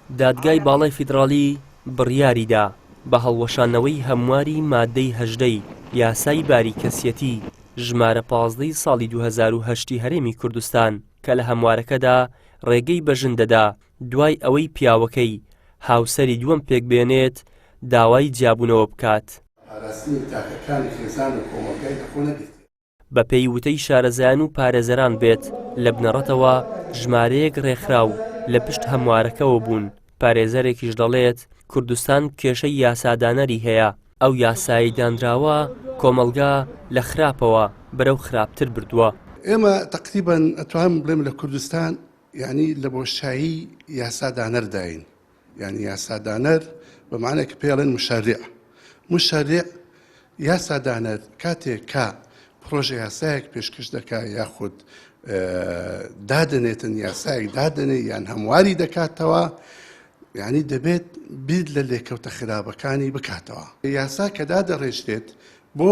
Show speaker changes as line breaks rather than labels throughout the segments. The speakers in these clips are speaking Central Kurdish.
دادگای باڵای فیدراڵی بڕیاریدا بە هەڵوەشاندنەوەی هەمواری ماددەی 18 ی یاسای باری کەسیەتی ژمارە 15 ی ساڵی 2008 ی هەرێمی کوردستان کە لە هەموارەکەدا ڕێگەی بە ژن دەدا دوای ئەوەی پیاوەکەی هاوسەری دووەم پێکبێنێت داوای جیابوونەوە بکات.
پاراستنی تاکەکانی خێزان و کۆمەڵگای لەخۆ نەگرتیە.
بەپێی وتەی شارەزایان و پارێزەران بێت، لە بنەڕەتەوە ژمارەیەک رێکخراو لە پشت هەموارەکەوە بوون، پارێزەرێکیش دەڵێت، کوردستان کێشەی یاسادانەری هەیە، ئەو یاسایەی دانراوە کۆمەڵگا لە خراپەوە بەرەو خراپتر بردووە.
ئێمە تەقریبەن ئەتوانم بڵێم لە کوردستان یانی لە بۆشایی یاسادانەرداین، یانی یاسادانەر بە معنای کە پێڵێن مشەریع مشەریع یاسادانەر کاتێک کە پرۆژە یاسایەک پێشکەش دەکا یاخود دادەنێتن یاسایەک دادەنێ یان هەمواری دەکاتەوە یعنی دەبێت بیر لە لێکەوتە خراپەکانی بکاتەوە یاسا کە دادەڕێژرێت بۆ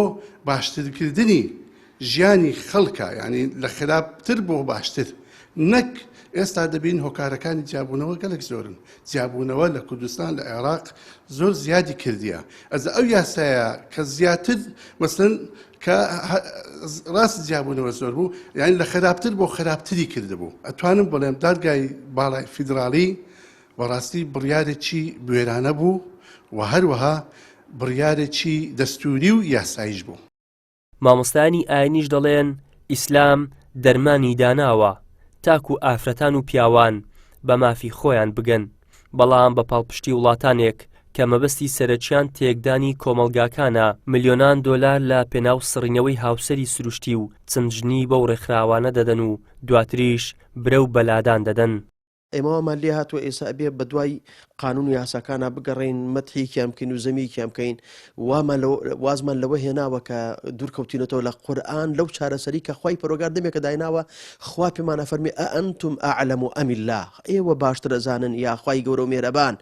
باشترکردنی ژیانی خەڵکە یانی لە خراپتر بۆ باشتر نەک ئێستا دەبین هۆکارەکانی جیابوونەوە گەلک زۆرن جیابوونەوە لە کوردستان لە عێراق زۆر زیادی کردیە ئەز ئەو یاسایە کە زیاتر مەسن کە ڕاست جیابوونەوە زۆر بوو یعنی لە خراپتر بۆ خراپتری کردبوو ئەتوانم بڵێم دادگای باڵای فیدراڵی بەڕاستی بڕیارێکی بوێرانە بوو و هەروەها بڕیارێکی دەستووری و یاساییش بوو.
مامۆستایانی ئاینیش دەڵێن ئیسلام دەرمانی داناوە تاکو ئافرەتان و پیاوان بە مافی خۆیان بگەن، بەڵام بە پاڵپشتی وڵاتانێک کە مەبەستی سەرەکیان تێکدانی کۆمەڵگاکانە، ملیۆنان دۆلار لە پێناو سڕینەوەی هاوسەری سروشتی و چەند ژنی بەو ڕێکخراوانە دەدەن و دواتریش برەو بە لادان دەدەن.
ئێمە وامان لێ هاتووە ئێستا ئەبێ بە دوای قانون و یاساکانە بگەڕێین مەتحێکیان بکەین و زەمیەکیان بکەین وامان وازمان لەوە هێناوە کە دوورکەوتینەتەوە لە قورئان لەو چارەسەری کە خوای پەرۆگار دەمێکە دایناوە خوا پێمانە فەرمی ئەنتم ئەعلم و ئەم الله ئێوە باشتر ئەزانن یا خوای گەورە و مێرەبان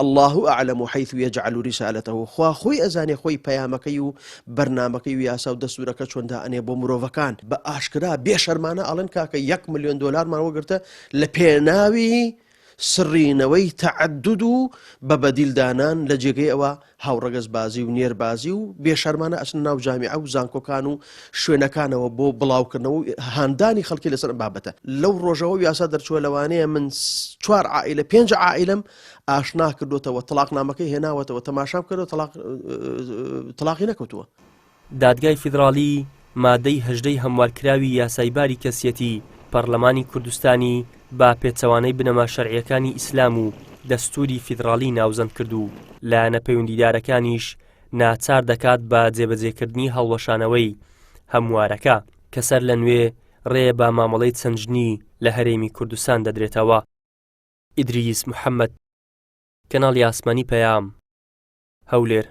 الله أعلم حيث يجعل رسالته خوا خۆی ئەزانێ خۆی پەیامەکەی و بەرنامەکەی و یاسا و دەستورەکە چۆن دائەنێ بۆ مرۆڤەکان بە ئاشکرا بێ شەرمانە ئەڵێن کاکە یەک ملیۆن دۆلارمان وەگرتە لە پێناوی سڕینەوەی تەعەدود و بە بەدیل دانان لە جێگەی ئەوە هاوڕەگەزبازی و نێربازی و بێشەرمانە ئەچنە ناو جامیعە و زانکۆکان و شوێنەکانەوە بۆ بڵاوکردنەوە و هاندانی خەڵکی لەسەر ئەم بابەتە لەو ڕۆژەوە یاسا دەرچووە لەوانەیە من چوار عائلە پێنج عائلەم ئاشنا کردوتەوە تەڵاقنامەکەی هێناوەتەوە تەماشام کردەوە تەڵاق تەڵاقی نەکەوتووە.
دادگای فیدراڵی مادەی 18 ی هەموارکراوی یاسای باری کەسیەتی پەڕلەمانی کوردستانی بە پێچەوانەی بنەما شەرعیەکانی ئیسلام و دەستوری فیدڕاڵی ناوزەند کرد و لایەنە پەیوەندیدارەکانیش ناچار دەکات بە جێبەجێکردنی هەڵوەشانەوەی هەموارەکە کە سەرلەنوێ ڕێ بە مامەڵەی چەند ژنی لە هەرێمی کوردستان دەدرێتەوە. ئیدریس محەمەد، کەناڵی ئاسمانی پەیام، هەولێر.